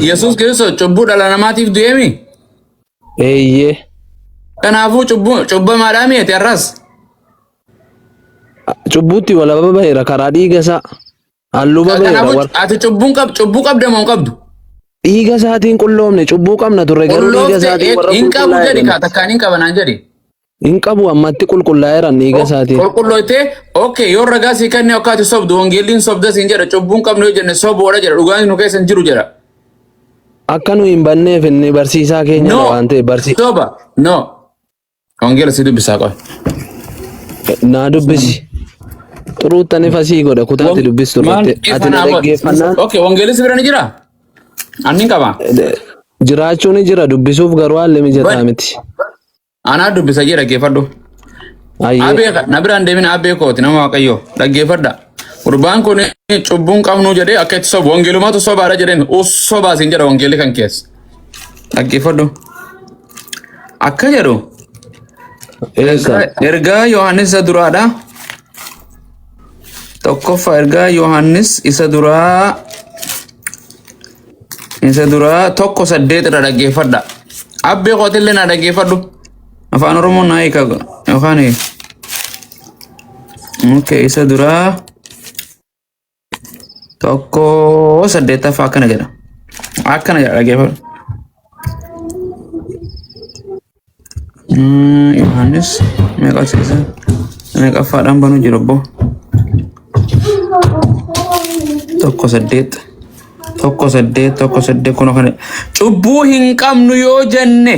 Yesuus Kiristoos cubbuu dhala namaatiif du'eemi. Eeyyee. Kanaafuu cubbuu cubbamaadhaa mi'eeti har'as. Cubbuutti walaba baheera karaa dhiiga isaa. Halluu baheera Kanaafuu warra. ati cubbuun qab cubbuu qabda moo hin qabdu? Dhiiga isaatiin qulloomne cubbuu qabna turre garuu dhiiga Qulloofte isaatiin warra hin qabu qulqullaa'e jedhi jedhama. kaa takkaan hin qaba naan jedhi. Hin qabu ammatti qulqullaa'eeran dhiiga isaatiin. Qulqullootee okay yoo ragaa sii kenne akka ati sobdu wangeelliin sobda siin jedha cubbuun qabnu yoo jenne soboodha jedha dhugaan nu keessa hin jiru jedha. Akka nu hin banneef inni barsiisaa keenyadha No waan ta'eef barsi soba no wangeela si dubbisaa qofa. naa dubbisi. Xuruuttan ifa sii godha kutaatti dubbistu Maal irratti. ifa Ati na naa godha. dhaggeeffannaan Okay wangeelli si bira ni jira? Anni hin qaba. jiraachuu ni jira dubbisuuf garuu haalli mijataa Bani miti. Anaa dubbisa jee dhaggeeffadhu. Ayyee. Abee na biraan deemin abee kooti nama waaqayyoo dhaggeeffadha. Gurbaan kun cubbuun qabnuu jedhee akka itti sobu wangeelumatu sobaadha jedheen us sobaa siin jedha wangeelli kan keessa. Dhaggeeffadhu. Akka jedhu Eessa? ergaa Yohaannis isa duraadha. Tokkoffaa ergaa Yohaannis isa duraa Isa duraa 1:8 irra dhaggeeffadha. Abbee kootillee naa dhaggeeffadhu. Afaan Oromoo naa hiika yookaan okay, isa duraa 1:8ffaa akkana jedha. Akkana jedha dhaggeeffadhu. Yohaannis meeqa isa meeqaffaadhaan banuu jiru obbo? 1:8 1:8 1:8 kun kana cubbuu hin qabnu yoo jenne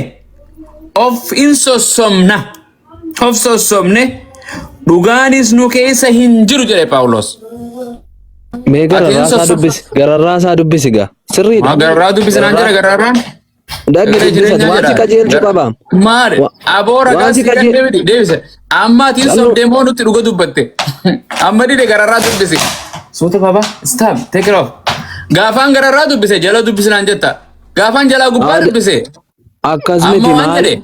of in sossobna of sossobne dhugaanis nu keessa hin jiru jedhe Phaawulos. Mee Ati hin gararraa isaa sossobna. dubbisi. Gararraa isaa dubbisi gaa. Sirriidha. Gararraa dubbisi naan jedha Gararraa gararraan. Dhagge Sagalee dubbisat jireenyaa waan si jedha. qajeelchu qaba. Maali? Aboo ragaa Waan si si kan qajeel deebite deebise. Amma atiin Callu sobdee moo nutti dhuga dubbatte. Amma dide gararraa dubbise. Suuta baba stop take it off. Gaafaan gararraa dubbise jala dubbise naan jetta. Gaafaan jalaa gubbaa Maali dubbise. akkas Amma miti waan maal jedhe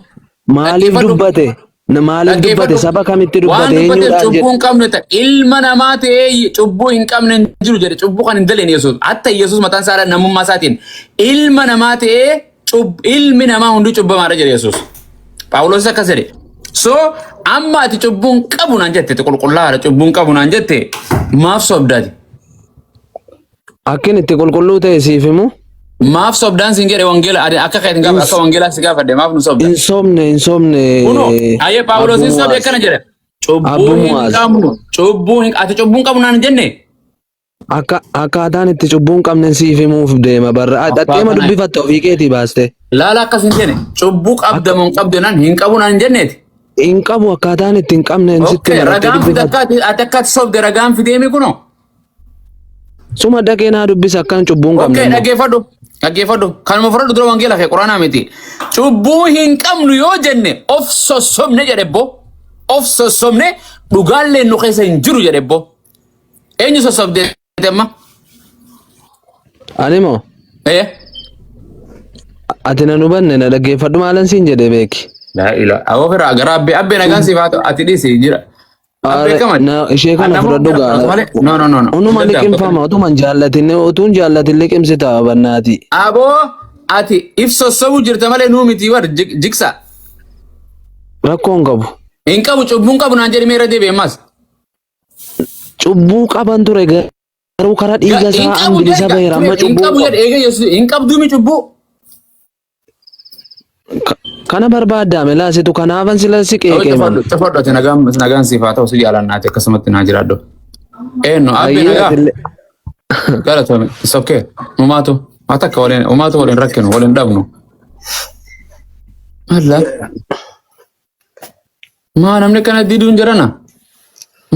maaliif dhaggeeffadhu. dubbate Na maaliif dubbate Dhaggeeffadhu. saba kamitti Waan dubbate dubbateef eenyuudhaan cubbuu jedhe hin qabne ta'e ilma namaa ta'ee cubbuu hin qabne hin jiru jedhe cubbuu kan hin daleen Yesuus. Hatta Yesuus mataan isaa namummaa isaatiin ilma namaa ta'ee ilmi namaa hunduu cubbamaadha jedhe Yesuus. Phaawulos akkas jedhe. So amma ati cubbuu hin qabu naan jette qulqullaa'aadha cubbuu hin qabu naan jette maaf sobdaati? Akkin itti qulqulluu ta'e siif himu Maaf sobdaan siin jedhe wangeela ani akka keetiin gaafa akka wangeelaa si gaafadhe maaf nu sobda? hin sobne hin sobne Kunoo ayyee Phaawulos hin Abbuu sobe Mu'aaz akkana jedhe. Cubbuu Abbuu hin Mu'aaz qabnu cubbuu hin ati cubbuu hin qabnu naan hin jenne. akka akkaataan itti cubbuu hin qabne siif himuuf deema barra dhaqxeema Abbaa kana dubbifatta ofii keetii baaste laala akkas hin jenne cubbuu qabda akka moo hin qabdu naan hin qabu naan hin jenneeti. hin qabu akkaataan itti hin qabne sitti Okay hima dhaqxee ragaan fide dubbifatta akka ati ati akka ati sobde ragaan fideemi kunoo. Suma dhaqee naa dubbisa akkan cubbuu hin qabne Okay, immoo. dhaggeeffadhu. Dhaggeeffadhu. Kanuma fudhadhu dura wangeela kee quraanaa miti. Cubbuu hin qabnu yoo jenne of sossobne jedhe bbo. Of sossobne dhugaallee nu keessa hin jiru jedhe bbo. Eenyu sossobde amma? Ani moo Eh? ati na hubanne na dhaggeeffadhu maalan siin jedhe beeki. Laa ilaa. Awoo fira gara abbee abbee nagaan siif haa ta'u ati dhiisi jira. Aare, Beekaman. na ishee kana Nama fudhadhu fudhatu gaa. malee. No, no, no, no. Unuma Hin danda'amu. liqimfama utuma hin jaallatin utuun jaallatin liqimsita bannaati. Aboo ati if sossobuu jirta malee nuu miti bar jigsa. Rakkoo hin qabu. Hin qabu cubbuun qabu naan jedhi meera deebi'e ammas. Cubbuu qaban ture garuu karaa dhiiga Hin isaa an qabu bilisa jedhi baheera amma hin cubbuu hin qabu qabu. jedhi eega Yesuus hin qabduu mi cubbuu. Kana barbaaddaa melaa situ kanaafan sila si qeeqee man. Cufadhu cufadhu ati nagaan nagaan siif haa ta'u si jaalannaati akkasumatti naa jiraadhu. Eenyu abbee Ayyee nagaa atillee. galatoomi it's okay umaatu haa takka waliin umaatu waliin rakkinu waliin dhabnu. Alla maa namni kana diduun jirana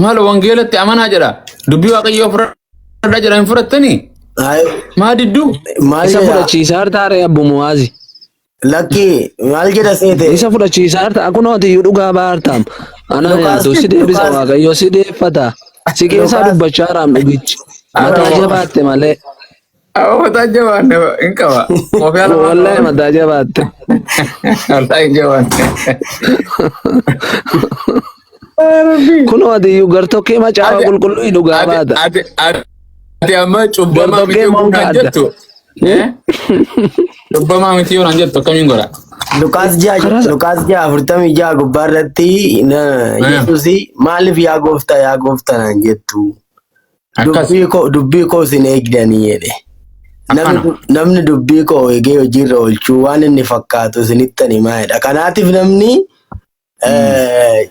maal wangeelatti amanaa jedha dubbii waaqayyoo fudhadhaa jedha hin fudhattanii Ay, maa didduu maal Isa jedha? fudhachiisaa hartaaree abbu muwaazi. Lakki maal jedha seete? Isa fudhachiisaa harta kunoo ati iyyuu dhugaa ba'aa hartaam. Anaa Lukaas nyaatu si deebisa Lukaas waaqayyo si deeffata. Si keessaa Lukaas dubbachaa haraam dhugichi. Mataa Aroo jabaatte malee. Awwa mataa jabaanne hin qaba. Ofii ala maal Wallahi qaba? mataa jabaatte. Wallahi hin jabaanne. Kunoo ati iyyuu gartokkee macaafa Ati qulqulluu dhugaa ati baata. ati ati amma cubbamaa miti Gartokkee yommuu monka naan adda. jettu. Eh? Cubbamaa miti yoo naan jettu akkamiin godha? Luqaas ja'a Karaa Luqaas 6:46 gubbaa irratti Yesuus maaliif yaa gooftaa yaa gooftaa naan jettu? Akkas. Dubbii koo isin eegdanii jedhe. Namni Akkana. Namni dubbii koo eegee hojiirra oolchuu waan inni fakkaatu isinittan himaa jedha. Kanaatiif namni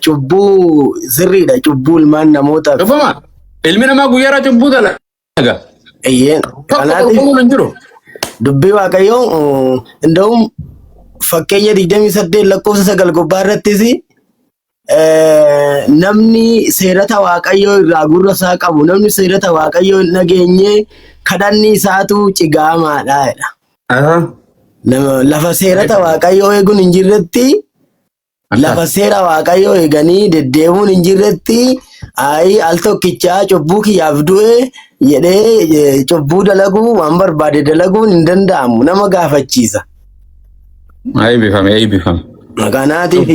cubbuu sirriidha. Cubbuu ilmaan namootaaf Cubbamaa. Ilmi namaa guyyaarraa cubbuu dalaga. eeyyeen. Tokko Kanaatiif qulqulluun hin jiru. dubbii Waaqayyoo inda'uun fakkeenya 28 lakkoofsa 9 gubbaa irrattis namni seerata Waaqayyoo irraa gurra isaa qabu namni seerata Waaqayyoo hin dhageenye kadhanni isaatu cigaamaadha jedha. Lafa seerata Waaqayyoo eeguun hin jirretti lafa seera Waaqayyoo eeganii deddeemuun hin jirretti ayi al tokkichaa cubbuu kiyyaaf du'e jedhee cubbuu dalaguu waan barbaade dalaguun hin danda'amu nama gaafachiisa. Eebbifame eebbifame. Kanaatiif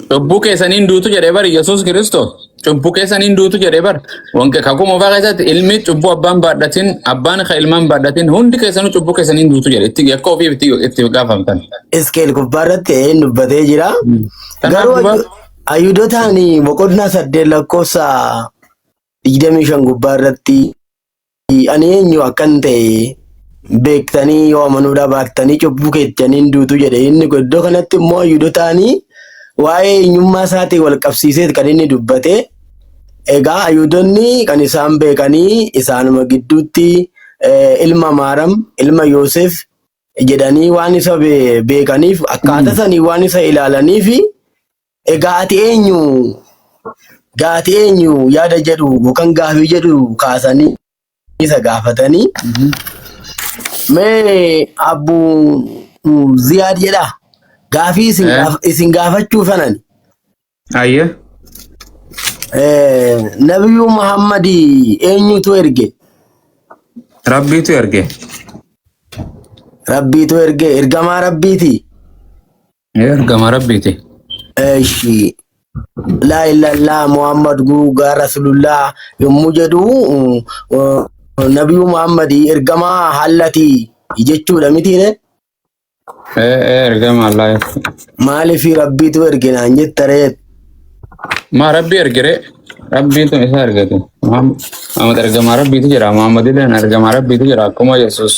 Cubbuu keessaniin duutu jedhee bari Yesuus Kiristoos. Cubbuu keessaniin duutu jedhee bar. Wanke kakuu moofaa keessatti ilmi cubbuu abbaan baadhatin abbaan ka ilmaan baadhatin hundi keessanuu cubbuu keessaniin duutu jedhe. Itti akka ofiif itti gaafamtan. Iskeel gubbaa irratti een dubbatee jira. Kanaaf Garuu duba Ayuudotaan boqonnaa 8 lakkoofsa 25 gubbaa irratti ani eenyu akkan ta'e beektanii yoo amanuudhaa baattanii cubbuu keessaniin duutu jedhe. Inni kun iddoo kanatti immoo Ayuudotaan waa'ee eenyummaa isaatiin wal qabsiisee kan inni dubbate. Egaa Ayuudonni kan isaan beekanii isaanuma gidduutti ilma Maaram, ilma Yoosef jedhanii waan isa beekaniif akkaataa sanii waan isa ilaalaniif egaa ati eenyu gaati eenyu yaada jedhu yookaan gaafii jedhu kaasanii isa gaafatanii mee abbu Ziyaad jedha gaafii isin isin gaafachuu sanan Ayyee. Nabiyyuu Muhammad eenyutu erge? Rabbiitu erge. Rabbiitu erge ergamaa Rabbiiti. Ergama Rabbiiti. Eshi laa illallah Muhammad guugaa Rasulullah yommuu jedhu Nabiyyuu Muhammad ergamaa hallati jechuudha mitiire? Ergama Allah. Maaliif Rabbiitu erge naan jetta ree? Ma Rabbi ergere. Rabbiitu isa ergate. Muhammad ergamaa Rabbiitu jira. Muhammad illee ergamaa Rabbiitu jira. Akkuma Yesuus.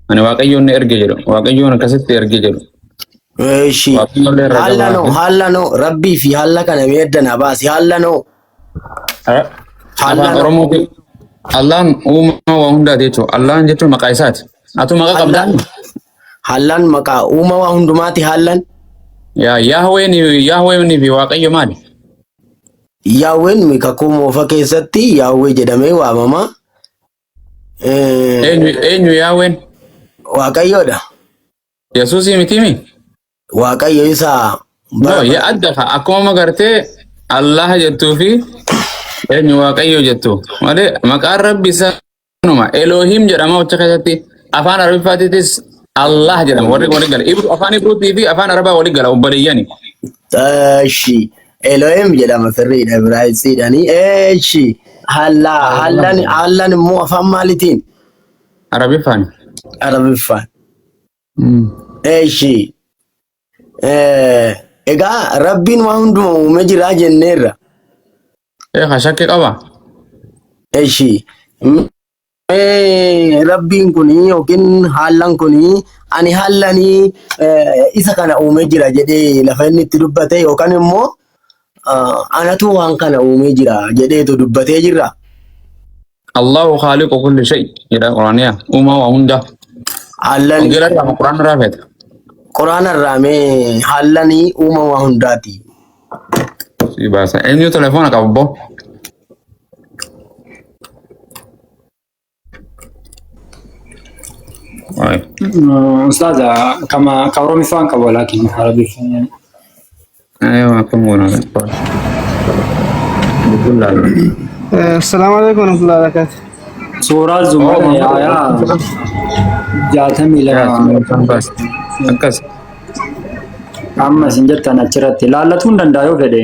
Ani Waaqayyoon ni erge jedhu. Waaqayyoon akkasitti erge jedhu. Eshi Waaqayyoon illee haalla ergamaa. noo haalla noo Rabbii fi haalla kana mee adda naa baasi haalla noo Afaan haalla noo Oromootiin Allaan uumaa waa hundaati jechuudha. Allaan jechuun maqaa isaati. Atu maqaa qabdaa? hallaan hallaan maqaa uumaa waa hundumaati haallan. Yaa Yaahween Yaahween fi Waaqayyo maali? Yaahween kakuu moofa keessatti Yaahwee jedhamee waamama. Eenyu eenyu Yaahween? Waaqayyoodha. Yesuusii mitiimi? Waaqayyo isa No, bara ya adda ka akkuma magartee Allah jettuu fi eenyu Waaqayyo jettu. Malee maqaan Rabbi sanuma Elohim jedhama wacha keessatti afaan Arabiffaattis Allah jedhama warri walii gala. Ibru afaan Ibruutii fi afaan Arabaa walii gala obboleeyyani. Eshi Elohim jedhama sirriidha Ibraayisxiidhani. Eshi hallaa hallan hallan immoo afaan maalitiin? Arabiffaan. Arabiffaan. Eshi egaa Rabbiin waan hunduma uumee jira jenneerra. Ee ka shakkii qaba. Eshi mee Rabbiin kun yookiin haallan kun ani hallanii isa kana uumee jira jedhee lafa inni itti dubbate yookaan immoo anatu waan kana uumee jira jedheetu dubbatee jira. Allahu khaaliqu kulli shay jedha Quraaniyaa. Uumaa waa hundaa. Haallan Wangeela irraa moo Quraana irraa feeta? Quraana irraa mee haallanii uumama hundaati. Si baasa. Eenyu telefoona qaba boo? Waay. Ustaaza kama ka Oromiffaan qabu laakiin Arabiffaan. Aywa akkam goona. Bismillah. Assalamu alaikum warahmatullahi wabarakatuh. Suuraa Zumar Oh, aayaa 62 Akkas. Amma isin jettan achirratti laallatuu hin danda'a yoo fedhe.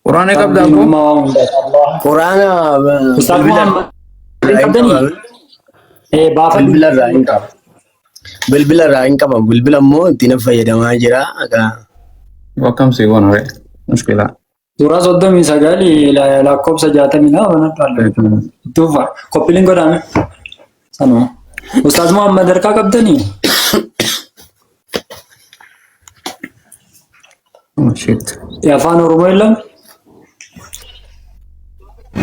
Quraana qabdaa Rabbiin boo? uumaa waa hundaati. Allah. Quraana Ustaaz bilbila Muhammad hin qabdanii? Baafadhu. Bilbila irraa hin qaba. Bilbila irraa hin qaban. Bilbila immoo ittiin fayyadamaa jira. Akkam si goona ree? Mushkilaa. Suuraa 39 lakkoofsa 62 banadhu. Itti fufa. Koppiliin godhame. Sanuma. Ustaaz Muhammad harkaa qabdanii? Oh shit. Afaan Oromoo illee?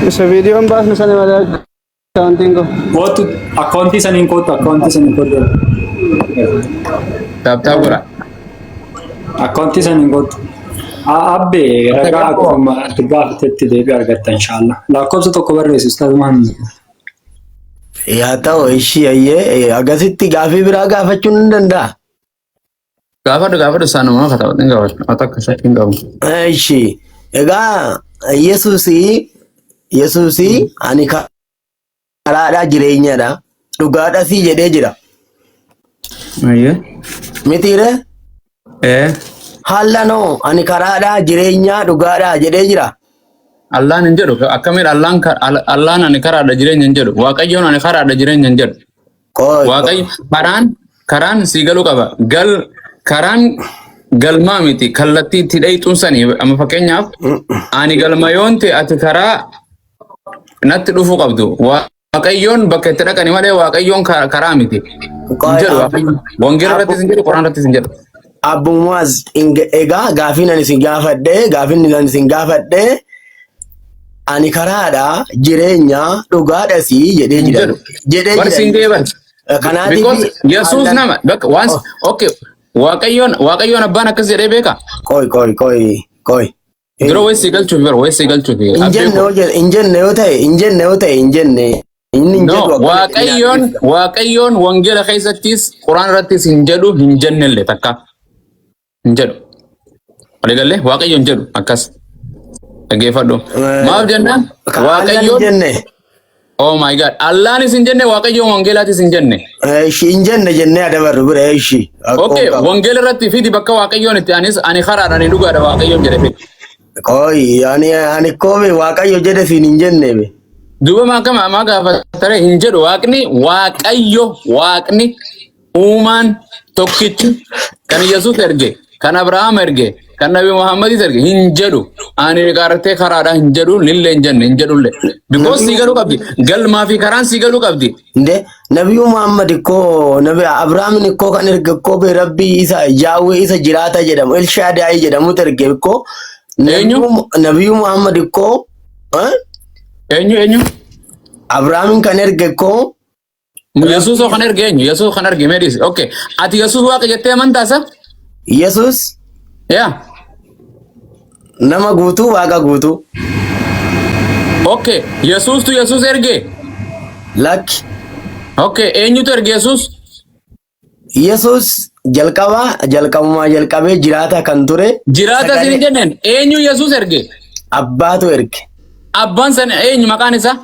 Isa viidiyoon baasne sana malee akkaawuntiin koo. Kootu akkaawuntii saniin kootu, akkaawuntii saniin kootu. Tap tap godha. Akkaawuntii saniin kootu. Abbe ragaa akkuma ati gaafatetti deebii argatta inshallah. Lakkoofsa tokko barreessi Ustaaz Muhammad. Yaa ta'u ishii ayyee agasitti gaafii biraa gaafachuun ni danda'a. Gaafadhu gaafadhu isaanuma katabadhu hin gaafadhu. Ati akka shakkiin qabu. Ishi egaa Yesuusii ani karaadhaa jireenyadha dhugaadhasii jedhee jira. Ayyee. Mitiire Ee. haallanoo ani karaadhaa jireenyaa dhugaadhaa jedhee jira. Allaan hin jedhu akkamiin allaan allaan ani karaadha jireenya hin jedhu waaqayyoon ani karaadha jireenya hin jedhu. Qoy Waaqayyo karaan karaan sii galuu qaba. Gal karaan galmaa miti kallattii itti dhayxuun sanii amma fakkeenyaaf ani galma yoon ta'e ati karaa natti dhufuu qabdu. Waaqayyoon bakka itti dhaqani malee waaqayyoon karaa miti. Hin qoy jedhu Waaqayyoon. Wangeela irrattis hin jedhu Quraan irrattis hin jedhu. Abbu Muaz egaa gaafiin ani isin gaafadhe gaafiin ani isin gaafadhe ani karaadha jireenya dhugaadhasi jedhee Hin jira jedhu. jedhee Bar siin jira. ga'ee bar. Kanaatiif Because Yesuus nama bakka once okay Waaqayyoon Waaqayyoon abbaan akkas jedhee beeka. Qoy qoy qoy qoy. Dura wayii sii galchuuf bara wayii sii galchuuf. Hin Abbee jenne koo. yoo jenne hin jenne yoo ta'e hin jenne yoo ta'e hin jenne inni hin No, jedhu akkana Waaqayyoon Waaqayyoon wangeela keessattis Quraan irrattis hin jedhu hin jennellee takka hin jedhu. Waliigallee Waaqayyoon jedhu akkas dhaggeeffadhu. Maaf jennaan Ka Allaan hin Waaqayyoon jenne oh my god Allaanis hin jenne Waaqayyoon wangeelaatis hin jenne. Ishi hin jenne jennee adabarru bira ishi. Okay, wangeela irratti fidi bakka Waaqayyoon itti anis ani karaadha ani dhugaadha Waaqayyoon jedhe fidi. Qoy ani ani koobe Waaqayyo jedhe siin hin jenne be. Duuba maa akkama maa gaafatare hin jedhu Waaqni Waaqayyo Waaqni uumaan tokkichi kan Yesuus erge kan Abrahaam erge kan Nabi Muhammadis erge hin jedhu ani qartee karaadha hin jedhu nillee hin jenne hin jedhullee. Because sii galuu qabdi galmaa fi karaan sii galuu qabdi. Nde Nabiyu Muhammad ikkoo Nabi Abrahaamin ikkoo kan erge ikkoo be Rabbii isa Yaahwee isa jiraata jedhamu Elshaadaay jedhamutu erge ikkoo Eenyu? Nabiyu Muhammad ikkoo eh? Eenyu eenyu? Abrahaamin kan erge ikkoo Yesuus kan erge eenyu? Yesuus kan erge mee dhiisi. Okay. Ati Yesuus waaqa jettee amantaa isa? Yesuus Yaa. nama guutuu waaqa guutuu Okay. Yesuustu Yesuus erge? Lakki. Okay. Eenyutu erge Yesuus? Yesuus jalqabaa jalqabumaa jalqabee jiraata kan ture Jiraata isin hin sagalee jenneen eenyu Yesuus erge? Abbaatu erge. Abbaan sana eenyu maqaan isaa?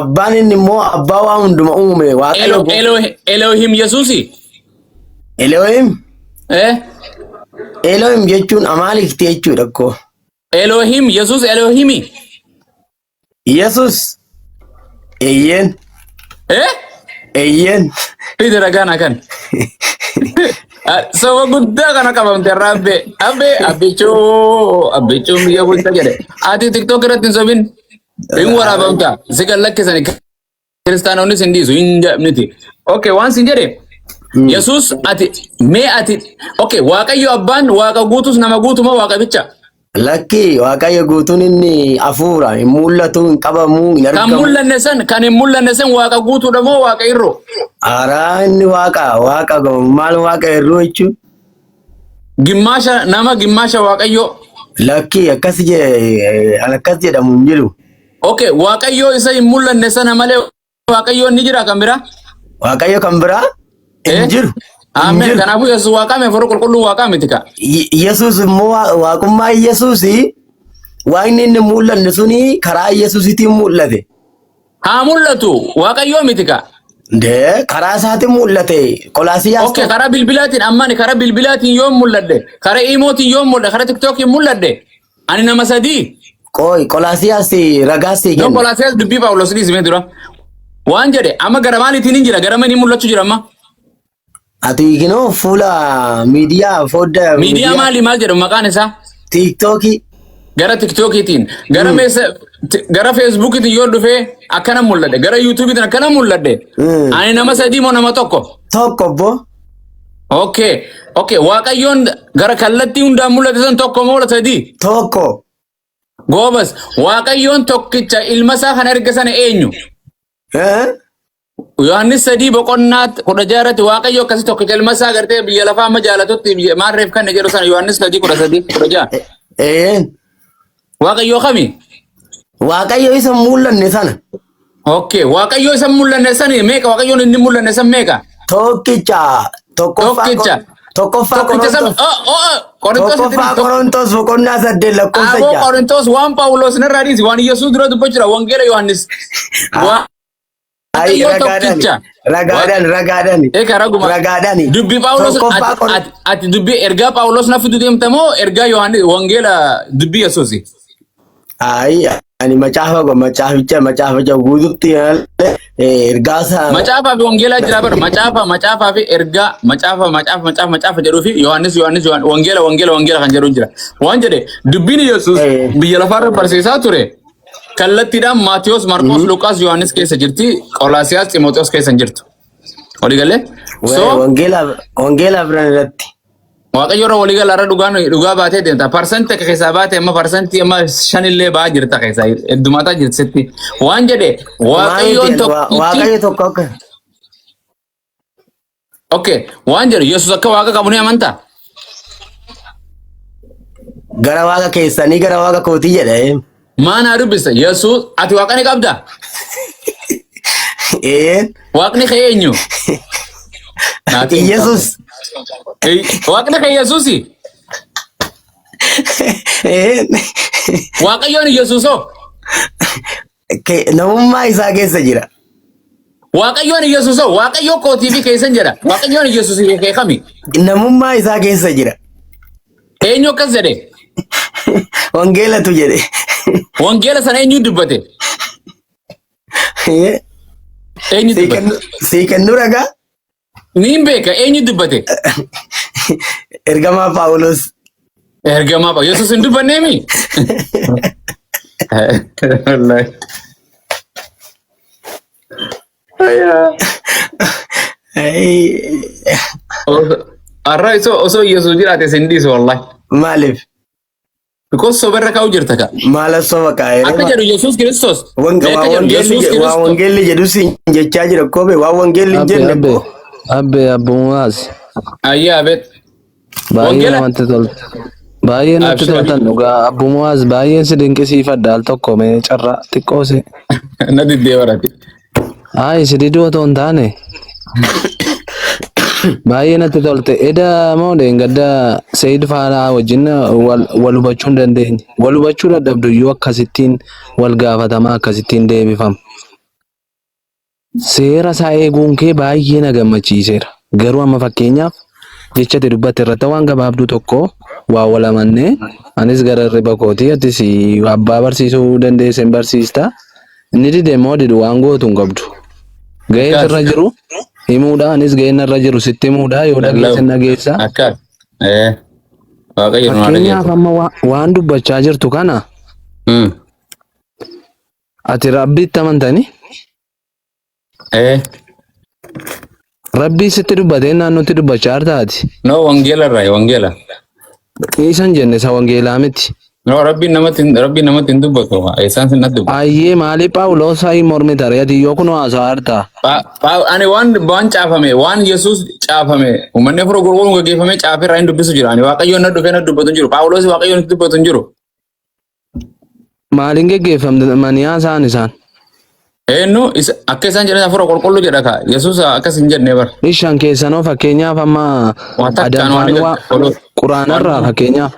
Abbaan inni immoo abbaa waa hunduma uume Waaqayyo Elo, Elo, Elohim Yesuusi? Elohim Eh? Elohim jechuun amaalikti jechuudha koo. Elohim Yesuus Elohimi? Yesus eeyyeen Eh? eeyyeen Fidi ragaan kan. Saba guddaa kana qabamte irraa abbee. Abbee abbichuu abbichuun biyya bulcha jedhe. Ati TikTok irratti hin sobin. Hin waraabamta. Si kan lakkisani kiristaanonni sin dhiisu hin miti. Okay waan sin jedhe. Yesuus ati mee ati okay Waaqayyo abbaan waaqa guutus nama guutu moo waaqa bicha? Lakki Waaqayyo guutuun inni hafuura hin mul'atu hin qabamu hin Kan argamu. mul'anne san kan hin mul'anne san waaqa guutuudha moo waaqa irroo? Araa inni waaqa waaqa maal waaqa irroo jechuun? Gimmaasha nama gimmaasha Waaqayyoo. Lakki akkas akkas jedhamu hin jiru. Okay Waaqayyoo isa hin mul'anne sana malee Waaqayyoon ni jira kan biraa? Waaqayyo kan biraa hin Eh? jiru. Hin Ameen. jiru. Kanaafuu Yesuus waaqaa mee hafuura qulqulluu waaqaa miti ka. Yesuus immoo waaqummaa Yesuus waaqni inni mul'anne suni karaa Yesuusitiin mul'ate. Haa mul'atu Waaqayyoo miti ka. Dee karaa isaatiin mul'ate. Qolaasiyaas Okay, karaa bilbilaatiin amma ani karaa bilbilaatiin yoon mul'adhe, karaa iimootiin yoon mul'adhe, karaa tiktookiin mul'adhe, ani nama sadii. Qoy Qolaasiyaas ragaa sii No kenna. Qolaasiyaas dubbii Phaawulos dhiisimee dura. Waan jedhe amma gara maaliitiin hin jira? Gara manii mul'achuu jira amma? Ati kinoo fuula miidiyaa foddaa Miidiyaa maali maal jedhamu maqaan isaa? Tiiktookii. Gara tiktookiitiin, gara meessa, gara feesbuukiitiin yoo dhufee akkana mul'adhe, gara yuutuubiitiin akkana mul'adhe. Ani nama sadii moo nama tokko? Tokko obbo. Okay, okay. Waaqayyoon gara kallattii hundaan mul'ate san tokko moo sadii? Tokko. Goobas, Waaqayyoon tokkicha ilma isaa kan erga sana eenyu? Eh? Yohaannis 3 boqonnaa 16 irratti Waaqayyo akkasii tokkicha ilma isaa gartee biyya lafaa amma jaalatutti biyya maarreef kan jedhu sana Yohaannis 3 13 16. Eh. Waaqayyo kami? Waaqayyo isa hin mul'anne sana. Okay, Waaqayyo isa hin mul'anne sani meeqa? Waaqayyoon inni hin mul'anne san meeqa? Tokkicha. Tokkoffaa Tokkicha. Tokkoffaa Tokkicha san Qorontos. oh oh Qorontos Tokkoffaa Qorontos boqonnaa 8 lakkoofsa Aboo 6. Qorontos waan Phaawulos narraa dhiisi waan Yesuus dura dubbachuu jira wangeela Yohaannis. Ay, Waaqayyo ragaadhaan, tokkicha. ragaadhaan, ragaadhaan. Eeka raguma. Ragaadhaan. Dubbii Phaawulos Tokkoffaa ati, ati, ati dubbii ergaa Phaawulos na fidu deemta moo ergaa Yohaannis wangeela dubbii Yesuusi? Ay, ani macaafa go macaaficha macaaficha guututti ergaa isaa Macaafaa fi wangeelaa jira bar macaafa macaafaa fi ergaa macaafa macaafa macaafa macaafa jedhuu fi Yohaannis Yohaannis Yohaannis wangeela wangeela wangeela kan jedhu jira. Waan jedhe dubbiin Yesuus biyya lafaarra barsiisaa ture kallattiidhaan Maatiyos, Marqos, Luqaas, Yohaannis keessa jirti. Qolaasiyaas, Ximooxiyoos keessa hin jirtu. Walii galee? So wangeela wangeela biran irratti. Waaqayyo irra walii gala irra dhugaan dhugaa baatee deemta. Parsantii akka keessaa baate amma parsantii amma shanillee ba'aa jirta keessaa heddumaataa jirti sitti. Waan jedhe Waaqayyoon tokkichi Waaqayyo tokko akka Okay, waan jedhu Yesuus akka waaqa qabu ni amantaa? Gara waaqa keessanii gara waaqa kootii jedha. Maa naa dubbista? Yesuus ati waaqa ni qabdaa? Ee. Waaqni kee eenyu? Naati hin Yesuus. qabne. Waaqni kee Yesuusi? Ee. Waaqayyoon Yesuusoo? Namummaa isaa keessa jira. Waaqayyoon Yesuusoo? Waaqayyoo kootii fi keessan jedha. Waaqayyoon Yesuus kee kami? Namummaa isaa keessa jira. Eenyu akkas jedhe? Wangeelatu jedhe. Wangeela sana eenyu dubbate? Eenyu Sii dubbate? kennu sii kennu ragaa. Niin beeka eenyu dubbate? Ergamaa Phaawulos. Ergamaa Phaawulos. Yesuus hin dubbanneemi? Wallahi. Har'a osoo Yesuus jiraate sin dhiisu wallahi. Maaliif? Because soba irra kaa'u jirta ka. Maala soba kaa'ee? Akka jedhu Yesuus Kiristoos. Mee akka jedhu Yesuus Waan Kiristoos. wangeelli jedhu siin jechaa jira kobe waan wangeelli hin Abbe jenne abbe koo. abbe abbumaas Ayyaa abeet. baay'ee Wangeela. namatti tolta. Baay'ee natti Abshir. toltan dhugaa abbumaas baay'een si dinqisiifadha al tokko mee carraa xiqqoo si. Na diddee barate. Ayi si diduu otoo hin taane baay'ee natti tolte. Eda moo dheengadda Seeyid faanaa wajjin wal wal hubachuu hin dandeenye. Wal hubachuu dadhabdu iyyuu akkasittiin wal gaafatama akkasittiin deebifama. Seera isaa eeguun kee baay'ee na gammachiiseera. Garuu amma fakkeenyaaf jecha ati dubbatte irratti waan gabaabduu tokko waa wal amannee anis gara hirriba kootii atis abbaa barsiisuu dandeesse hin barsiista. Inni dide immoo didu waan gootu hin qabdu. Gaheen Akkas. sirra jiru himuudha anis gaheen narra jiru sitti himuudha yoo dhageesse hin dhageessa. Akkas. Waaqayyo nu haa Fakkeenyaaf dhageessu. amma waan dubbachaa jirtu kana ati rabbiitti amantanii Rabbii sitti dubbatee naannootti dubbachaa jirta ati. No wangeela irraa wangeela. Isan jenne isa wangeelaa miti. No rabbiin namatti rabbiin namatti hin dubbatu. Isaan sin natti dubbatu. Ayyee maali Phaawulos ayi mormita ree ati yoo kunoo haasa'aa jirta. Ani waan waan caafame waan Yesuus caafame uummanni afur gurguruun gaggeeffamee caafee irraa hin dubbisu jira. Ani Waaqayyoon na dhufee na dubbatu hin jiru. Phaawulos Waaqayyoon itti dubbatu hin jiru. Maaliin geggeeffamanii haasa'an isaan? Eenyu akka isaan jedhan hafuura qulqulluu jedha kaa. Yesuus akkas hin jenne bar. Ishaan keessanoo fakkeenyaaf amma Waan takkaan waan Adam faanuu quraanarraa fakkeenyaaf.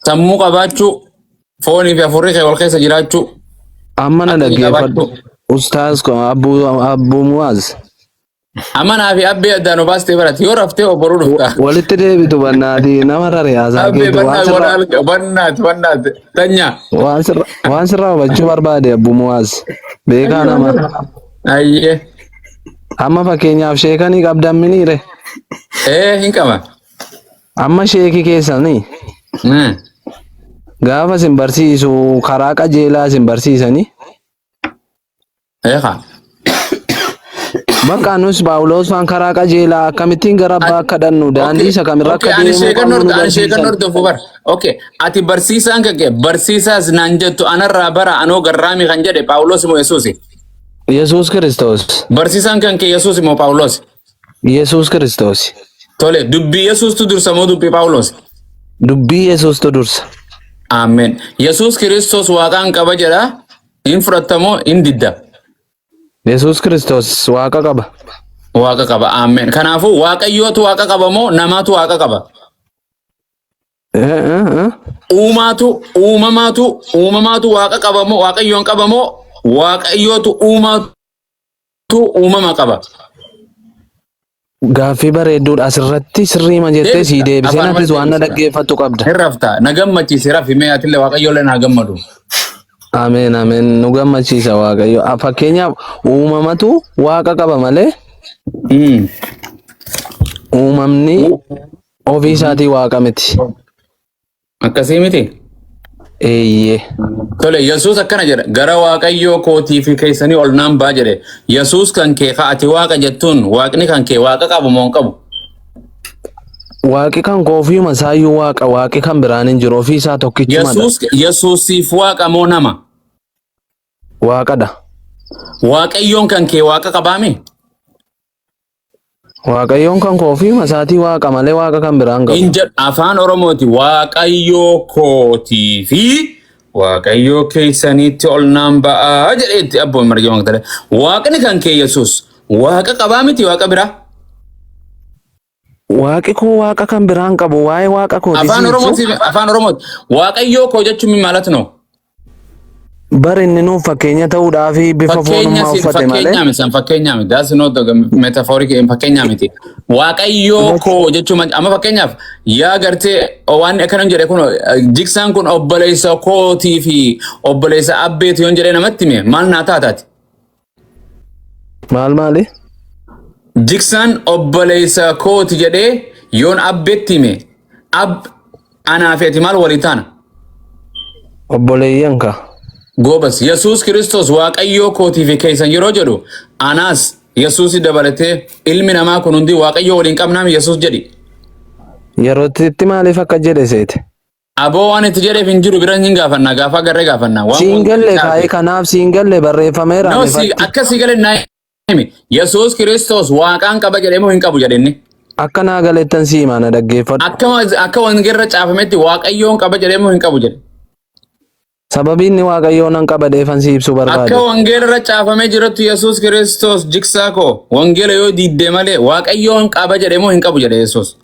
Sammuu qabaachuu foonii fi hafuurri kee wal keessa jiraachuu. Amma na Aqlii dhaggeeffadhu. qabaachuu. Ustaaz Abbuu Muwaaz. Amanaa fi abbee addaan nu baastee barate yoo raftee obboruu dhufta. Walitti deebitu bannaati nama rare haasaa Abbee keetu waan bannaat sirraa walaal bannaat bannaat tanya. waan sirraa waan sirraa hubachuu barbaade Abbuu Muwaaz. Beekaa nama. Ayyee. Amma fakkeenyaaf sheekanii qabdan miniire. Ee, hin qaba. Amma sheekii keessanii gaafa isin barsiisu karaa qajeelaa isin barsiisanii Eeqa. Bakka nus Phaawulos faan karaa qajeelaa akkamittiin gara abbaa akka dhannu daandii isa kamirra Okay, akka ani deemuu sheekan qabnu nu hordo, ani sheekan barsiisan. hordofu bar. Okay, ati barsiisaan kan kee barsiisaas naan jettu anarraa bara anoo garraamii kan jedhe Phaawulos moo Yesuusi? Yesuus Kiristoos. Barsiisaan kan kee Yesuus moo Phaawulos? Yesuus Kiristoos. Tole, dubbii Yesuustu dursa moo dubbii Phaawulos? Dubbii Yesuustu dursa. Ameen. Yesuus Kiristoos waaqaan qaba jedha. Hin fudhattamoo hin didda? Yesuus Kiristoos waaqa qaba. Waaqa qaba. Ameen. Kanaafuu Waaqayyootu waaqa qaba moo namaatu waaqa qaba? Eh, eh, eh. Uumaatu uumamaatu waaqa qaba moo Waaqayyoon qaba moo Waaqayyootu uumaatu uumama qaba? Gaaffii bareedduudha asirratti sirriima jettee sii deebiseen Afaan atis waan na deebisa. dhaggeeffattu qabda. Hin rafta. Na gammachiisi rafi mee atillee Waaqayyoollee naa gammadu. Ameen, ameen, nu gammachiisa Waaqayyo. Ah, fakkeenyaaf uumamatu waaqa qaba malee uumamni ofii isaatii waaqa miti. Akkasii miti? Eeyyee. Tole, Yesuus akkana jedha: gara Waaqayyoo kootii fi keessanii ol naan baa jedhe. Yesuus kan kee ka ati waaqa jettuun waaqni kan kee waaqa qabu moo hin qabu? Waaqi kan koo ofiuma isaayyuu waaqa, waaqi kan biraan hin jiru, ofii isaa tokkichumadha. Yesuus Yesuusiif waaqa moo nama? Waaqadha. Waaqayyoon kan kee waaqa qabaame? Waaqayyoon kan koo ofiuma isaatii waaqa malee waaqa kan biraan qabu. Hin jedhu afaan Oromooti Waaqayyoo kootii fi Waaqayyoo keessaniitti ol naan ba'aa jedheetti abboon marga maqtale. Waaqni kan kee Yesuus waaqa qabaa miti waaqa biraa? Waaqi koo waaqa kan biraan qabu waa'ee waaqa kooti Afaan si ibsu. Oromooti, afaan Oromooti. Waaqayyoo koo jechuun min maalat no? Bar inni nuuf fakkeenya ta'uudhaaf bifa Fakkeenya foonummaa si uffate malee. fakkeenyaa miti san fakkeenyaa miti. That's not the metaphoric fakkeenyaa miti. Waaqayyoo koo jechuun amma fakkeenyaaf yaa gartee waan akkana jedhe kun jigsaan kun obboleessa kootii fi obboleessa abbeeti yoon jedhee namatti hime maal naa taataati? Maal maali? Jigsaan obboleessa kooti jedhee yoon abbeetti hime ab anaa fi ati maal walii taana? Obboleeyyan ka. Goobas, Yesuus Kiristoos Waaqayyoo kootii fi keessan yeroo jedhu anaas Yesuusi dabalatee ilmi namaa kun hundi Waaqayyoo waliin qabnaami Yesuus jedhi. Yerootti itti maaliif akka jedhe seete? Aboo waan itti jedheef hin jiru bira hin gaafanna gaafa agarree gaafanna. Waan Siin galle caafe. Kaa'ee kanaaf siin galle barreeffameera. No, si ifatti. akka si gale naa himi. Yesuus Kiristoos waaqaan qaba jedhee moo hin qabu jedhenne? Akka naa galettan si himaa na dhaggeeffadhu. Akka wangeerra caafametti Waaqayyoon qaba jedhee moo hin qabu jedhe? Sababii inni Waaqayyoon nan qaba dheefan si ibsuu barbaade. Akka wangeerra caafamee jirutti Yesuus Kiristoos jigsaa koo wangeela yoo diidde malee Waaqayyoon qaba jedhee moo hin qabu jedhe Yesuus?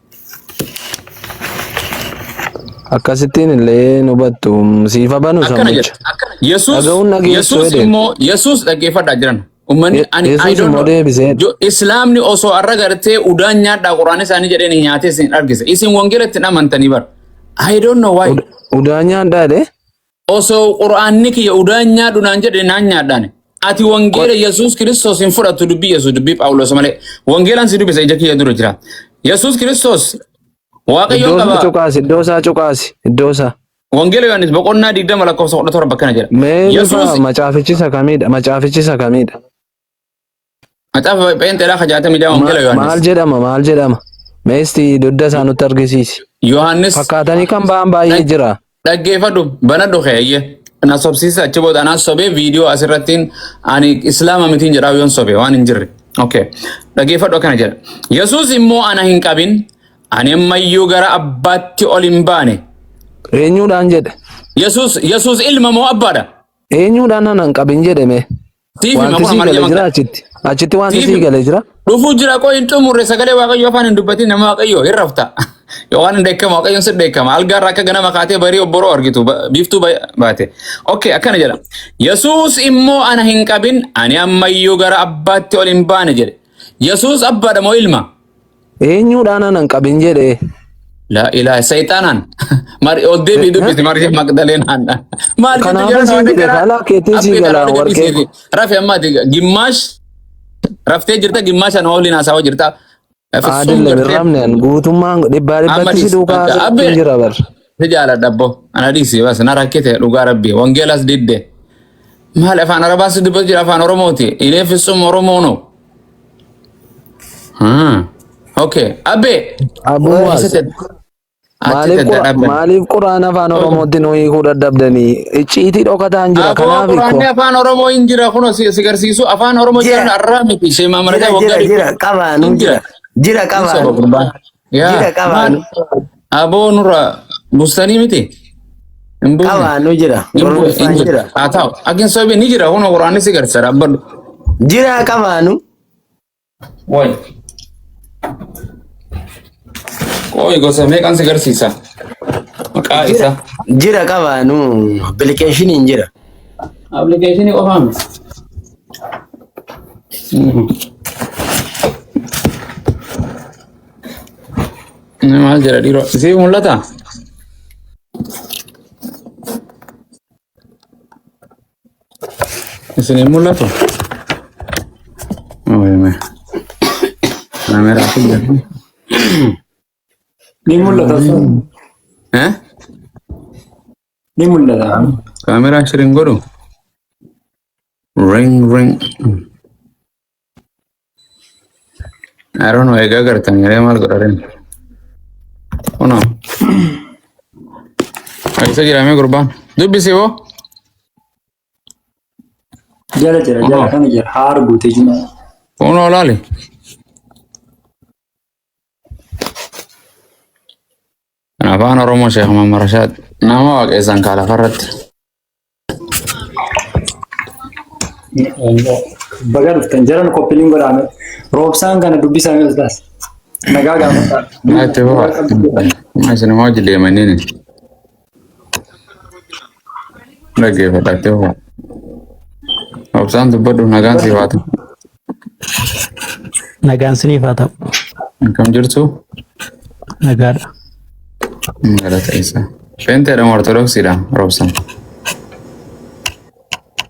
Akkasittiin illee hin hubattu. Siifa banu Akkana sammucha. jedha. Yesuus Dhaga'uun dhageessu Yesuus jedhe. immoo Yesuus dhaggeeffadhaa jiran. Uummanni ani I Yesuus don't immoo know. deebisee Islaamni osoo arra gartee udaan nyaadhaa quraana isaanii jedheen nyaatee isin argise. Isin wangeela ittiin amantanii bara. I don't know why. Udaan nyaadhaa jedhee. Osoo quraanni kiyya udaan nyaadhu naan jedhe naan nyaadhaan. Ati wangeela Yesuus Kiristoos hin fudhattu dubbii Yesuus dubbii Phaawulos malee. Wangeelaan si dubbisa ija kiyya dura jira. Yesuus Kiristoos Waaqayyoon Iddoo isaa qaba. cuqaasi, iddoo isaa cuqaasi, iddoo isaa. Wangeela Yohaannis boqonnaa 20 lakkoofsa 17 akkana jedha. Mee bifa Yesuus macaafichi isa kamiidha? Macaafichi isa kamiidha? Macaafa Pheenxeedhaa ka 66 Wangeela Maal Yohaannis. jedhama? Maal jedhama? Meesti dugda isaa nutti argisiisi. Yohaannis Fakkaatanii kan ba'an baay'ee jira. Dhaggeeffadhu banadhu keeyye. Na sobsiisa achi booda anaa sobee viidiyoo asirrattiin ani islaama mitiin jedhaa yoon sobe waan hin jirre. Okay. Dhaggeeffadhu akkana jedha. Yesuus immoo ana hin qabin ani ammayyuu gara abbaatti ol hin baane. Eenyuudhaan jedhe? Yesuus ilma moo abbaadha? Eenyuudhaan ana hin qabin jedhe mee? Siif hima Wanti kun sii Maryam galee jira Magdala. achitti. Achitti wanti Siif sii hima. galee jira. Dhufuu jira qoo hin xumurre sagalee Waaqayyoo afaan hin dubbatin nama Waaqayyoo hin rafta. Yoo waan hin dheekkama Waaqayyoon si dheekkama. Algaarraa akka ganama kaatee barii obboroo argitu biiftuu baate. Okay, akkana jedha. Yesuus immoo ana hin qabin ani ammayyuu gara abbaatti ol hin baane jedhe. Yesuus abbaadha moo ilma? Eenyuudhaan ana hin qabin jedhe. La ilaha sayxaanaan. Mari ol deebii dubbisi Maryam Magdaleenaan. Maal jettu Kanaafan jedhan siin waan jedhe akkanaa? kaala keetiin sii Abbee gala kana warqee warqee. Rafi ammaati gimmaash. Raftee jirta gimmaasha nama waliin haasawaa jirta. Fissum Aadillee hin gartee rafne an guutummaan dhibbaa amma dhibbatti si dhiisi. duukaa Bakka haasa'uutti abbee hin jira bar. si jaaladha abbo. Ana dhiisi bas na rakkite dhugaa rabbi. Wangeelas didde. Maal afaan Arabaas dubbatu jira afaan Oromooti. Ilee fissum Oromoo no. Okay. Abbee. Abuu Muwaaz Achi maaliif tedda qura dhaabbanne. maaliif quraan afaan Oromootti nu hiikuu dadhabdanii icciitii dhokataan jira Aboo kanaaf quraanni hiikoo. afaan Oromoo hin jira kunoo si si garsiisu afaan Oromoo Jira jedhan arraa miti ishee maamara jira waggaa jira dhibba jira qabaanu hin jira jira. jira Hin soba qabaanu gurbaan. jira Yaa maal qabaanu aboo nurra buustanii miti hin buufne. qabaanu jira Hin bu'e hin Oromoffaan jira. jira Haa ta'u akin sobi ni jira kunoo quraanni si garsiisa dhaabbadhu. jira qabaanu Woy. Qoy gosa meeqan si garsiisa? Maqaa jira isaa. jira qabaanu appilikeeshiniin jira Appilikeeshinii qofaa miti. Inni maal jedha dhiiroo? Isii mul'ata? Isin hin mul'atu? Ooyime. Kaameraa fi jedhu. Ni mul'ata. Ustaaz. Eh? Ni mul'ata. Kaameraa shirin godhu? Ring ring. I don't know egaa gartan yeree maal godha rin. Kunoo. Eessa jira mee gurbaan? Dubbisi hoo? Jala jira jala Kunoo. kana jira haa arguuti jira. Kunoo laali. Kan afaan Oromoo Sheekh Muhammad Rashaad nama waaqessan kaa lafarratti. Baga dhuftan jaran koppiliin godhame. Roobsaan kana dubbisame ustaas. Nagaa gaafadhaa. Maatti hoo? Maa isin hojii deemaniini. Dhaggeeffadhaatti hoo? Obsaan dubbadhu nagaan siif haa ta'u. Nagaan siniif haa ta'u. Akkam jirtu? Nagaadha. Galata isaa. Peenteedha moo Ortodoksiidha roobsaan?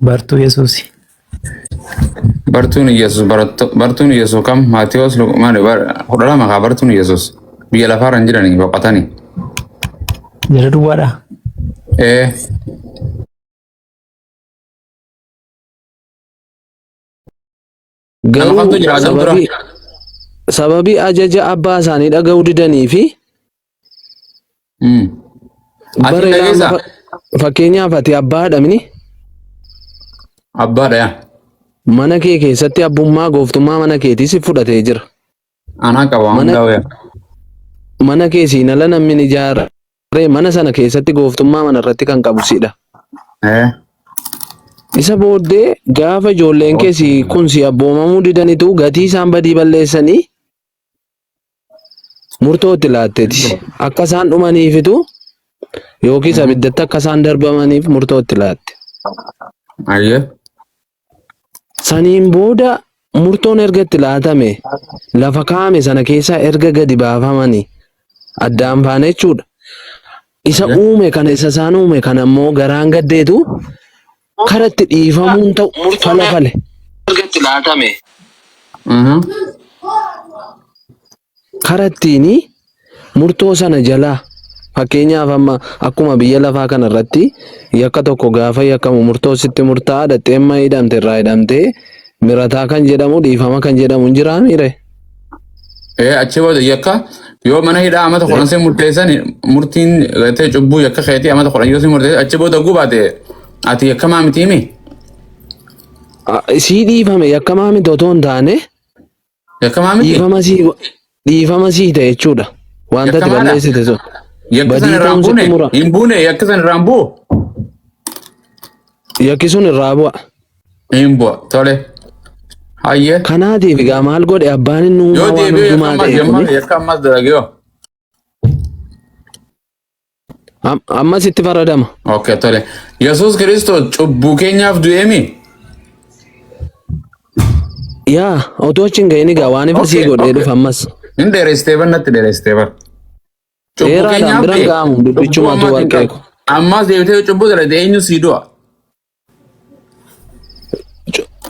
Bartuu Yesuusi. Bartuun Yesuus bartuun Yesuus kam Maatiyos maali 12 kaa bartuun Yesuus biyya lafaarra hin jiranii boqotanii. Jara duwwaadha. Ee nama Garuu kamtu jira adam dura? sababii sababii ajaja abbaa isaanii dhaga'uu didanii fi Ati bara hin ilaa amma dhageessaa? fakkeenyaaf ati abbaadha mini Abbaadha yaa. mana kee keessatti abbummaa gooftummaa mana keetii si fudhatee jira. Anaa qaba waan Mana hundaa'u yaa. mana kee siin ala namni ni ijaaree mana sana keessatti gooftummaa mana irratti kan qabu sidha. Ee. Isa booddee gaafa ijoolleen kee si kun si abboomamuu didanitu gatii isaan badii balleessanii murtoo itti laatteeti. Akka isaan dhumaniifitu yookiis abiddatti akka isaan darbamaniif murtoo itti laatte. Ayyee. Saniin booda murtoon erga itti laatame lafa kaa'ame sana keessaa erga gadi baafamanii addaan baane jechuudha. Isa Ayyee. uume kana isa isaan uume kana immoo garaan gaddeetu kara itti dhiifamuun ta'u fala fale. Kara ittiin murtoo sana jalaa fakkeenyaaf amma akkuma biyya lafaa kana irratti yakka tokko gaafa yakkamu murtoo sitti murtaa'a dhattee amma hidhamte irraa hidhamtee mirataa kan jedhamu dhiifama kan jedhamu hin jiraa miire. Ee achi booda yakka yoo mana hidhaa amata 10 si murteessan murtiin gartee cubbuu yakka keetii amata 10 yoo si murteessan achi booda gubaate ati yakkamaa miti himi. Sii dhiifame yakkamaa miti otoo hin taane Yakkamaa miti. dhiifama sii ta'e jechuudha. Wanta ati Yakkamaadha. balleessite sun. Yakka san Badii irraa hin ta'uun sitti buune mura. hin buune yakka san irraa hin bu'u. Yakki sun irraa bu'a. Hin bu'a tole. Hayyee. Kanaatiif egaa maal godhe abbaan inni Yoo uumaa waan deebi'e yakka hundumaa ammas ta'e kuni yakka ammas dalage yoo. ammas itti faradama. Okay tole. Yesuus Kiristoos cubbuu keenyaaf du'eemi. Yaa otoo achi hin gahin egaa waan ifa sii Okay godhee okay. dhufa ammas. Hin dheeressitee bar natti dheeressitee bar. Cubbuu Dheeraadhaan keenyaaf biran du'e. ga'amu Cubbuu dubbichumatu ammas hin warqee qabu. ko. Ammas deebitee yoo cubbuu dalagde eenyu sii du'a?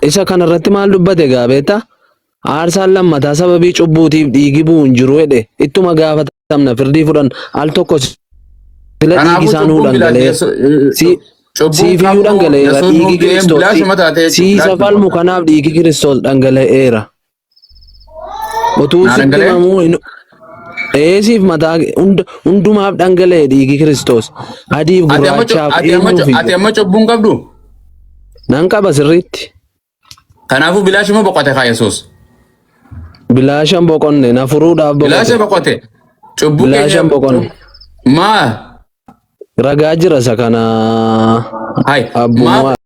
Isa kanarratti maal dubbate egaa beektaa? Aarsaan lammataa sababii cubbuutiif dhiigi bu'u hin jiru jedhe ittuma gaafatamna firdii fudhan al tokko sila dhiigi Kanaafuu isaa nuu cubbuun bilaash dhangala'eera. Si cubbuun siif iyyuu qabnu dhangala'eera Yesuus nuuf dhiigi du'een Kiristoos bilaashuma taate si jechuudha. isa Bilaashuma falmu taate. kanaaf dhiigi Kiristoos dhangala'eera. Utuu Naa sitti dhangala'ee? himamuu hin eesiif mataa hundumaaf dhangala'e dhiigi Kiristoos. Adiif Ati amma gurraachaaf ati amma eenyuuf ati iyyuu. amma cubbuu hin qabdu? Nan qaba sirriitti. Kanaafuu bilaashuma boqote kaa Yesuus. Bilaashan boqonne na furuudhaaf boqote. Bilaasha boqote. Cubbuu keenya Bilaashan boqonne. maa Ragaa jira isa kana hai abbummaa. maaf